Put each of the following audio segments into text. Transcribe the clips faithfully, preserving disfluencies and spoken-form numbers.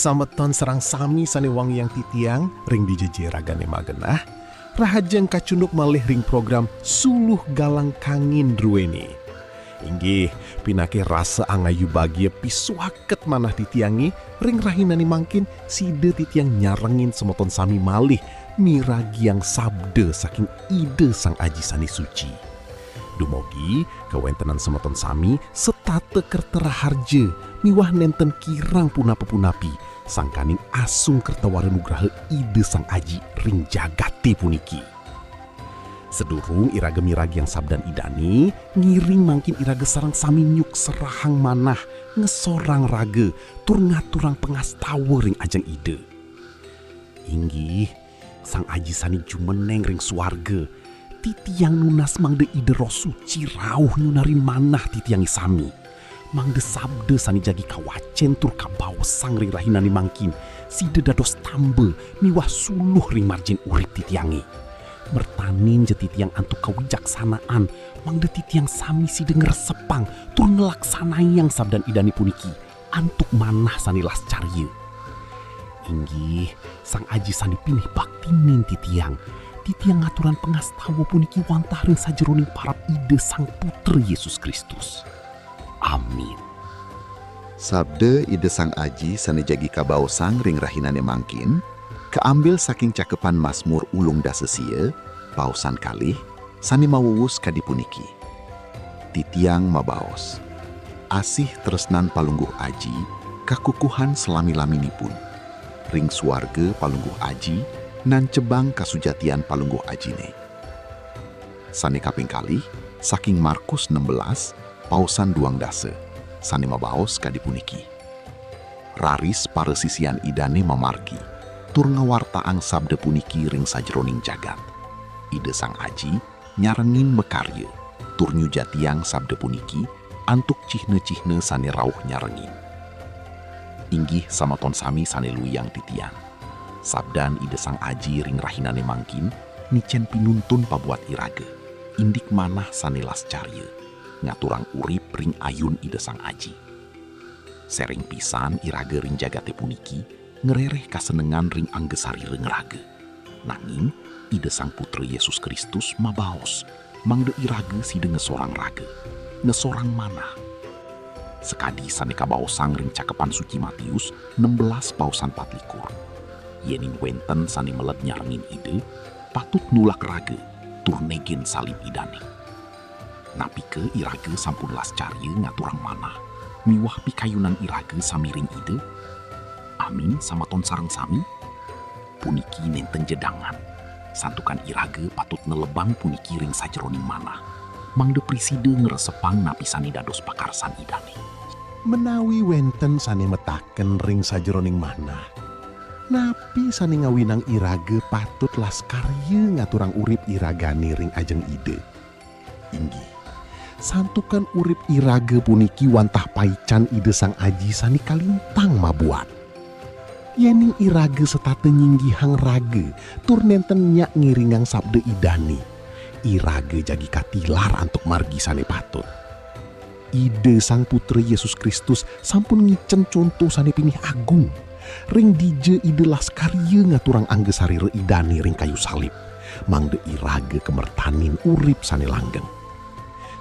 Sameton sareng sami sane wangiang titiang ring dija ja ragane magenah, rahajeng kacunduk malih ring program Suluh Galang Kangin druene. Inggih, pinaka rasa angayu bagia pisuaket manah titiange ring rahinane mangkin sida titiang nyarengin semeton sami malih miragiang sabda saking Ida Sang Aji sane suci. Dumogi kawentenan semeton sami setata kerta raharja miwah nenten kirang punapa-punapi sangkaning asung kerta wara nugraha Ida Sang Aji ring jagate puniki. Sadurung iraga miragiang sabdan Idane, ngiring mangkin iraga sareng sami nyukserahang manah, ngesorang raga, tur ngaturang pangastawa ring ajeng Ida. Inggih, Sang Aji sane jumeneng ring suarga, titiang nunas mangda Ida Roh Suci rauh nyunarin manah titiange sami. Mangda sabda sane jagi kawacen tur kabaosang ring rahinane mangkin, sida dados tamba miwah suluh ring margin urip titiange. Mertanin ja titiang antuk kawijaksanaan, mangda titiang sami sida ngresepang tur nglaksanayang sabdan Idane puniki antuk manah sane lascarya. Inggih, Sang Aji sane pinih baktinin titiang, titiang ngaturang pangastawa puniki wantah ring sajeroning parab Ida Sang Putra Yesus Kristus. Amin. Sabda Ida Sang Aji sane jagi kabaosang ring rahinane mangkin, kaambil saking cakepan Masmur ulung dasa sia, paosan kalih, sane mawuwus kadi puniki. Titiang mabaos, asih tresnan Palungguh Aji kakukuhan salami-laminipun. Ring suarga Palungguh Aji nancebang kasujatian Palungguh Ajine. Sane kaping kalih, saking Markus enam belas, paosan duang dasa, sane mabaos kadi puniki. Raris parasisian Idane mamargi, tur ngawartaang sabda puniki ring sajeroning jagat. Ida Sang Aji nyarengin makarya, tur nyujatiang sabda puniki antuk cihna-cihna sane rauh nyarengin. Inggih samaton sami sane luiang titiang. Sabdan Ida Sang Aji ring rahinane mangkin, ngicen pinuntun pabuat iraga, indik manah sane lascarya, ngaturang urip ring ayun Ida Sang Aji. Sereng pisan iraga ring jagate puniki ngrereh kasenengan ring angga sarira ngraga. Nanging Ida Sang Putra Yesus Kristus mabaos, mangda iraga sida ngesorang raga, ngesorang manah. Sakadi sane kabaosang ring Cakepan Suci Matius enam belas paosan patlikur. Yening wenten sane meled nyarengin Ida, patut nulak raga, tur negen salib Idane. Napike iraga sampun lascarya ngaturang manah miwah pikayunan iraga sami ring Ida? Amin, samaton sareng sami? Puniki nenten jedangan, santukan iraga patut nelebang puniki ring sajeroning manah, mangda prasida ngresepang napi sane dados pakarsan Idane. Menawi wenten sane metaken ring sajeroning manah, napi sane ngawinang iraga patut laskarya ngaturang urip iragane ring ajeng Ida? Inggih, santukan urip iraga puniki wantah paican Ida Sang Aji sane kalintang mabuat. Yening iraga setata nyinggihang raga tur nenten nyak ngiringang sabda Idane, iraga jagi katilar antuk margi sane patut. Ida Sang Putra Yesus Kristus sampun ngicen conto sane pinih agung. Ring dija Ida laskarya ngaturang angga sarira Idane ring kayu salib, mangda iraga kamertanin urip sane langgeng.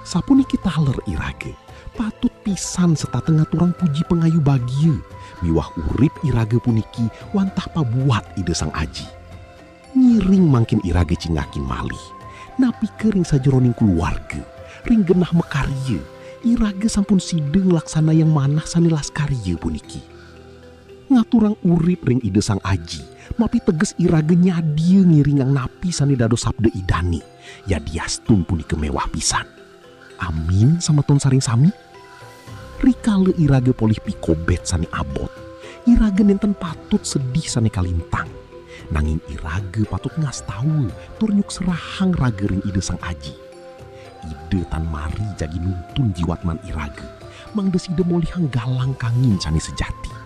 Sapuniki taler iraga patut pisan setata ngaturang puji pangayu bagia miwah urip iraga puniki wantah pabuat Ida Sang Aji. Ngiring mangkin iraga cingakin malih, napike ring sajeroning kuluarga, ring genah makarya, iraga sampun sida nglaksanayang manah sane laskarya puniki. Ngaturang urip ring Ida Sang Aji, mapiteges iraga nyadia ngiringang napi sane dados sabda Idane, yadiastun punika mewah pisan. Amin, samaton sareng sami. Rikala iraga polih pikobet sane abot, iraga nenten patut sedih sane kalintang. Nanging iraga patut ngastawa tur nyukserahang raga ring Ida Sang Aji. Ida tan mari jagi nuntun jiwatman iraga, mangda sida molihang galang kangin sane sejati.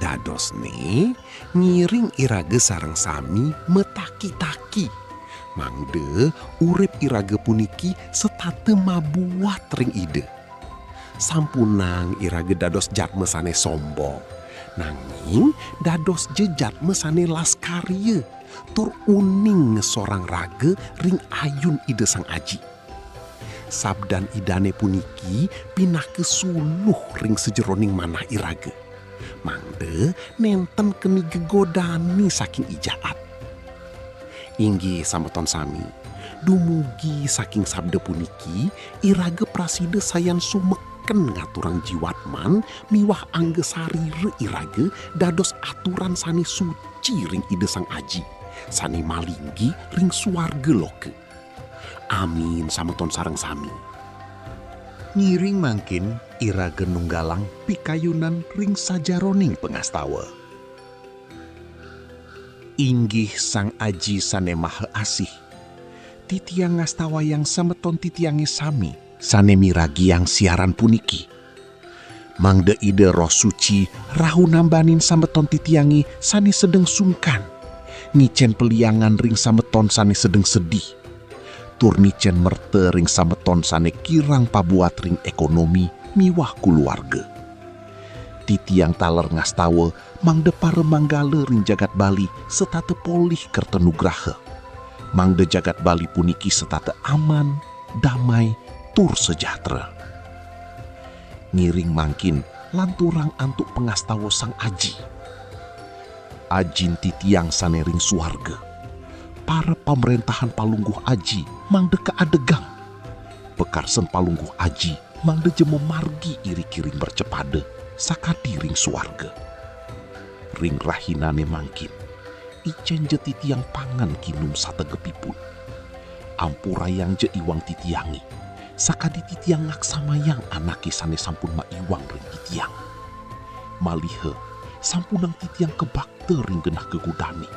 Dadosne, ngiring iraga sareng sami mataki-taki, mangda urip iraga puniki setata mabuat ring Ida. Sampunang iraga dados jadma sane sombong, Nanging dados jejatma sane las karya, tur uning ngesorang raga ring ayun Ida Sang Aji. Sabdan Idane puniki pinaka suluh ring sajeroning manah iraga, mangda nenten keni gegodane saking I Jaat. Inggih, sameton sami, dumugi saking sabda puniki, iraga prasida sayan sumeken ngaturang jiwatman miwah angga sarira iraga dados aturan sane suci ring Ida Sang Aji, sane malinggi ring suarga loka. Amin, sameton sareng sami. Ngiring mangkin iraga nunggalang pikayunan ring sajeroning pangastawa. Inggih Sang Aji sane maha asih, titiang ngastawayang semeton titiange sami sane miragiang siaran puniki, mangda Ida Roh Suci rauh nambanin semeton titiange sane sedeng sungkan, ngicen peliangan ring semeton sane sedeng sedih, tur ngicen merta ring semeton sane kirang pabuat ring ekonomi miwah kuluarga. Titiang taler ngastawa mangda paramanggala ring jagat Bali setata polih kertanugraha, mangda jagat Bali puniki setata aman, damai, tur sejahtera. Ngiring mangkin lanturang antuk pangastawa Sang Aji. Ajin titiang sane ring suarga, para pamrentahan Palungguh Aji mangda kaadegang. Pakarsan Palungguh Aji mangda ja mamargi iriki ring mercapada sakadi ring suarga. Ring rahinane mangkin, icenja titiang pangan kinum sategepipun. Ampurayangja iwang titiange, sakadi titiang ngaksamayang anake sane sampun maiwang ring titiang. Maliha, sampunang titiang kabakta ring genah gegodane,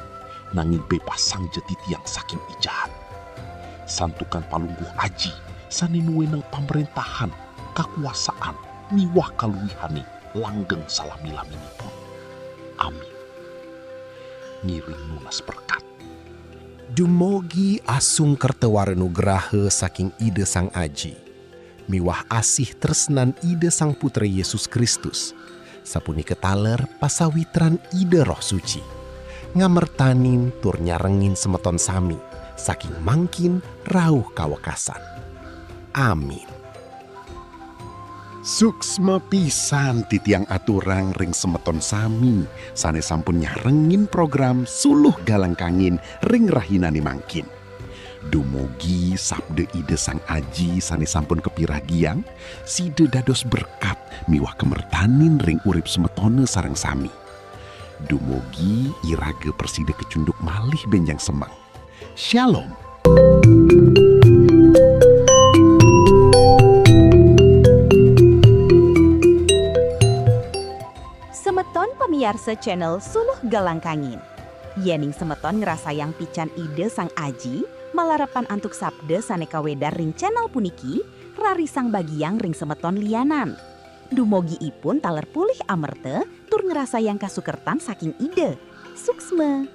nanging bebasangja titiang saking I Jaat. Santukan Palungguh Aji sane nuenang pamrentahan, kakuasaan, miwah kaluihane langgeng salami-laminipun. Amin. Ngiring nunas berkat. Dumugi asung kerta wara nugraha saking Ida Sang Aji miwah asih tresnan Ida Sang Putra Yesus Kristus, sapunika taler pasawitran Ida Roh Suci, ngamertanin tur nyarengin semeton sami, saking mangkin rauh kawekasan. Amin. Suksma pisan titiang aturang ring semeton sami sane sampun nyarengin program Suluh Galang Kangin ring rahinane mangkin. Dumugi sabda Ida Sang Aji sane sampun kapiragiang, sida dados berkat miwah kamertanin ring urip semetone sareng sami. Dumugi iraga prasida kacunduk malih benjang semeng. Shalom. Semeton pamiarsa channel Suluh Galang Kangin. Yening semeton ngrasayang pican Ida Sang Aji, malarapan antuk sabda sane kawedar ring channel puniki, rarisang bagiang ring semeton lianan. Dumugi ipun taler polih amerta tur ngrasayang kasukertan saking Ida. Suksma.